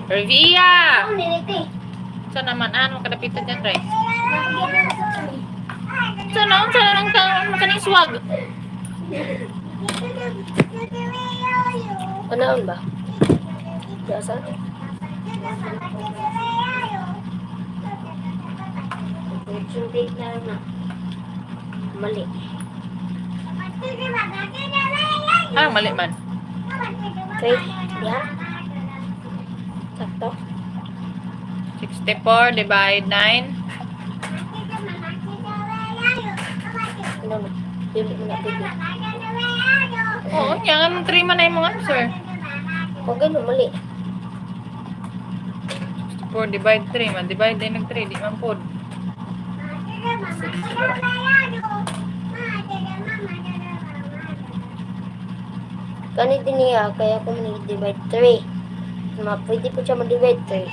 Revia! Ano niliti? Sa naman, ano, kadapitan dyan, Ray? Sa na, sa na lang taon, makaning swag. Ano ba? Yasa? Correction tape na lang na. Mali. Ah, mali man. Okay, diha. Sakto. 64 divide 9. Ano na? Dili mo na pwede. Oo, yan. Anong 3 man na yung mga answer? Kung gano'n, mali. 64 divide 3 man. Divide din ng 3. Di man pod. Kani din niya, kaya kung divide 3. Ma, pwede po siya ma-divide 3.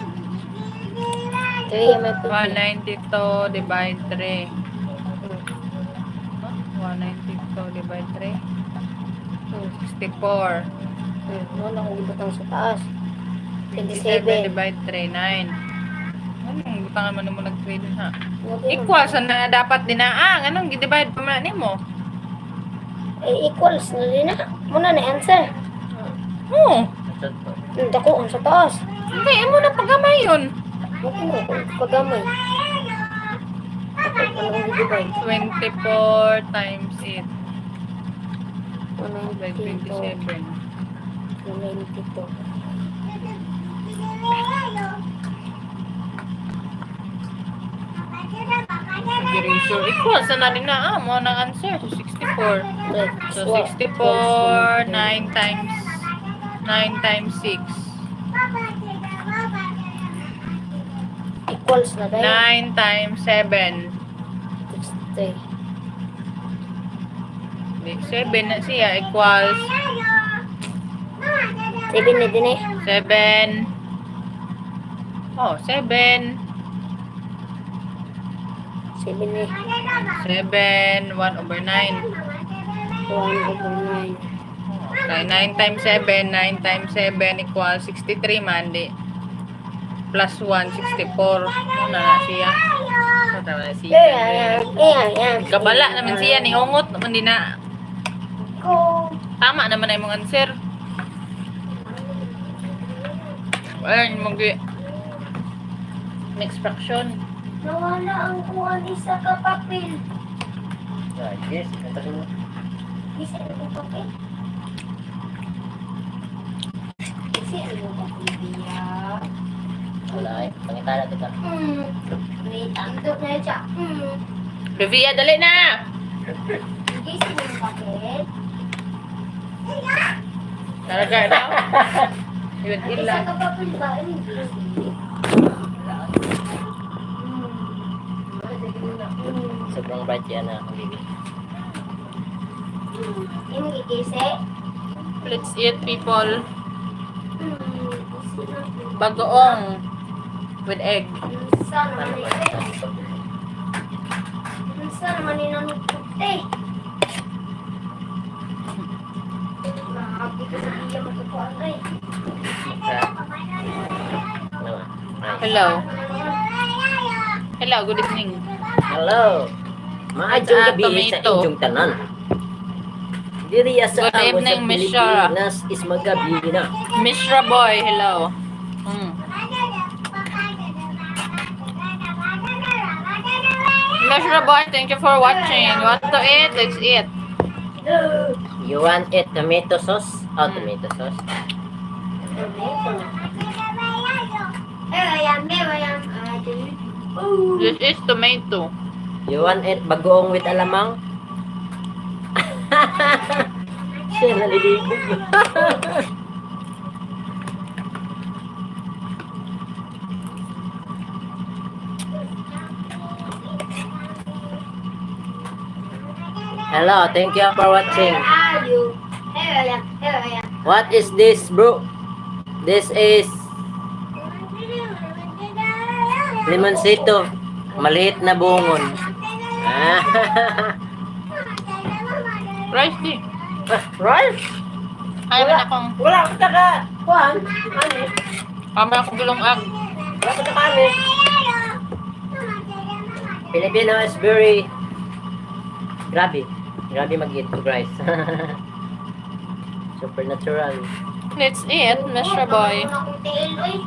3 may pwede. 192 divide 3. Huh? 192 divide 3. 64. Wala akong gibutang sa taas. 27 27. divide 3, 9. Anong butangan man mo nag 3 dun ha? Lagi Equal sa na dapat dinaang. Anong gi-divide pa man nimo? Eh, equals na din na. Muna na answer. Oo. Dako, ang sa taas. Hindi, imo na paggamay yun. Okay na, kung pagamay. Ako, anong i-divide? 24 times 8 divide 192. 27. 192. Eraser. Equal sa na din na. Ah, mo na answer. So, 64. Right. So, 64, 9 times 9 times 6. Equals na dahil. 9 times 7. 63. 7 na siya equals 7 na din eh. 7. Oh, 7. 7 eh. 7, 1 over 9. 1 over 9. Okay, 9 times 7, 9 times 7 equals 63 man, di. Plus 1, 64. Ano na na siya? Ano na siya? Yeah. Kabala naman siya, ni ungot naman din na. Go. Tama naman na imong answer. Ayun, mong mixed fraction. Nawala ang kuwan isa ka papel. Ah, yes, ito mo. Isa ang papel. Isa ang papel biya. Wala eh. Pangitala kita. Wait, ang dok na siya. Revia, dali na! Isa ang papel. Talaga daw? Yun, Isa ila. ka papel ba? Ano yung Sobrang bright yan na akong baby. Yung gigisi? Let's eat, people. Isi na. Bagoong with egg. Unsa naman ni Unsa naman ni nanukot eh. Mahabi ko sa iya magkukuan ay. Ha? Ano? Ay. Hello. Hello, good evening. Hello. Maayong Ah, gabi sa tomato. inyong tanan. Diri sa Good amo sa evening, Miss Shara. Pilipinas is magabi na. Mishra Boy, hello. Mishra Boy, thank you for watching. You want to eat? Let's eat. You want it tomato sauce? Oh, tomato sauce. Meron yan. Oh. This is tomato. You want it bagoong with alamang? Siya naliligo. Hello, thank you for watching. Where are you? Here I am. Here I am. What is this, bro? This is limoncito. Maliit na bungon. Ah, Rice di. right? Ayaw na akong Wala ka taka. Juan, ano? Kami ako gilungag. Wala ko na kami. Filipino is very grabe. Grabe mag-eat of rice. Supernatural. Let's eat, Mr. Boy. Ano akong tiil, oy.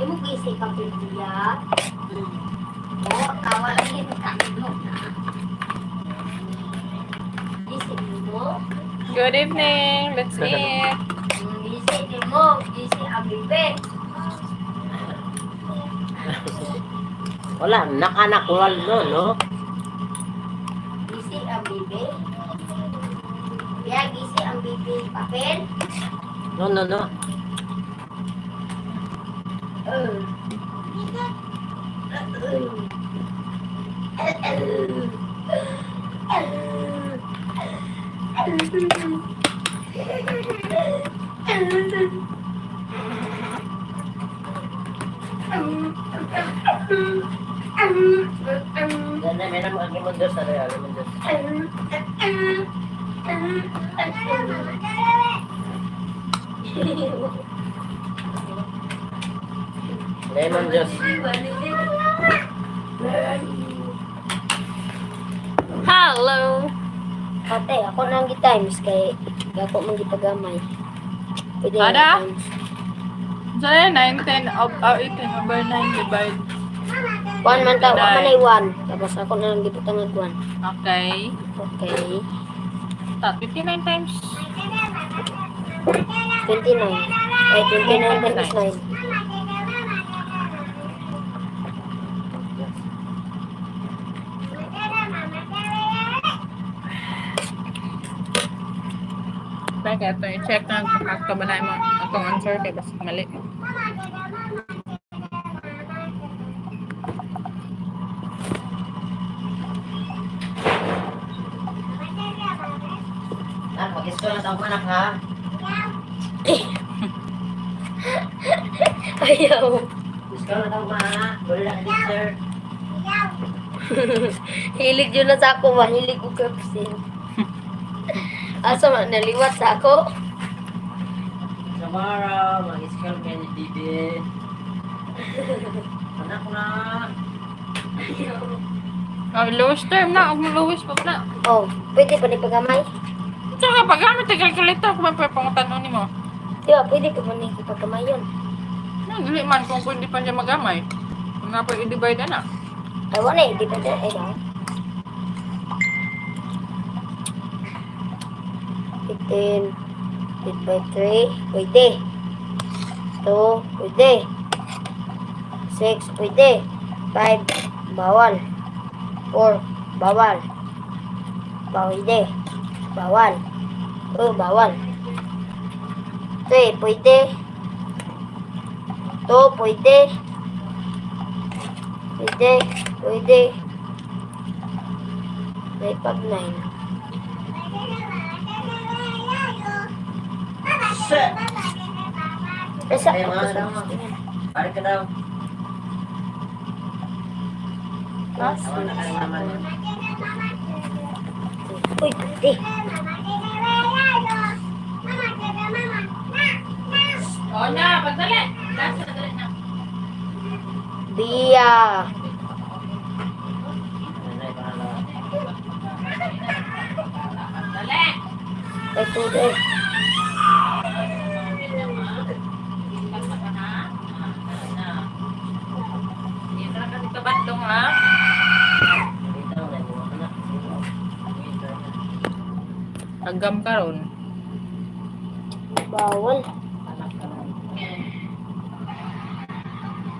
Imo gisi ka pilya. Oh, kawa lang yun ka. Gisi mo. Good evening. Let's eat. Gisi mo, gisi ang bibe. Wala, nakanakural no, no? Gisi ang bibe. Kaya gisi ang bibe papel. No, no, no. Ganda, meron mo ang limon dos, ano yun, limon dos. Lemon juice. Hello. Ate, ako nang gi-times kay gako man gipagamay. Pwede na Ada? times. So, 9, 10, of, 18 over 9 divide. One man ta, man ay Nine. one. Tapos ako na lang gibutang og one. Okay. Okay. Ta, 59 times. 29. Ay, 29 times 9. Bakit? Ito, i-check na kung ba na mo atong answer kay basta mali. Ah, mag-isko na tawag anak ha. Ayaw. Isko na tawag anak. Wala na teacher. Hilig yun na sa ako ba? Hilig ko KFC. Asa man, naliwat sa ako. Tomorrow, mag-isko kayo ni Bibi. Anak na. Oh, lowest term na. Huwag mo lowest pa na. Oh, pwede pa ni pagamay? Tsaka paggamit ng calculator kung may pangutanon nimo. Di ba, pwede ka pa ni pagamay yun. No, dili man kung pwede pa niya magamay. Kung nga pa i-divide ana. Ay, wala eh, di ba na? Eh, no? 15, 8 by 3, pwede. 2, pwede. 6, pwede. 5, bawal. 4, bawal. Pwede. Bawal. Oh, bawal. 3, pwede. 2, pwede. Pwede, pwede. May pag 9. Shit! Asa, Ay, ako mga sa ano. gusto niya. Balik ka daw. Plus, Tawa na ka ng mama niya. Uy, pwede. Oh na, pagdali. Last na dali na. Bia. Ano, pangalawa. Dali. Ay, tudo eh. Hindi na ka dito bandong ha. Dito, naibuha ka na. Dito na. Agam karon. Bawal.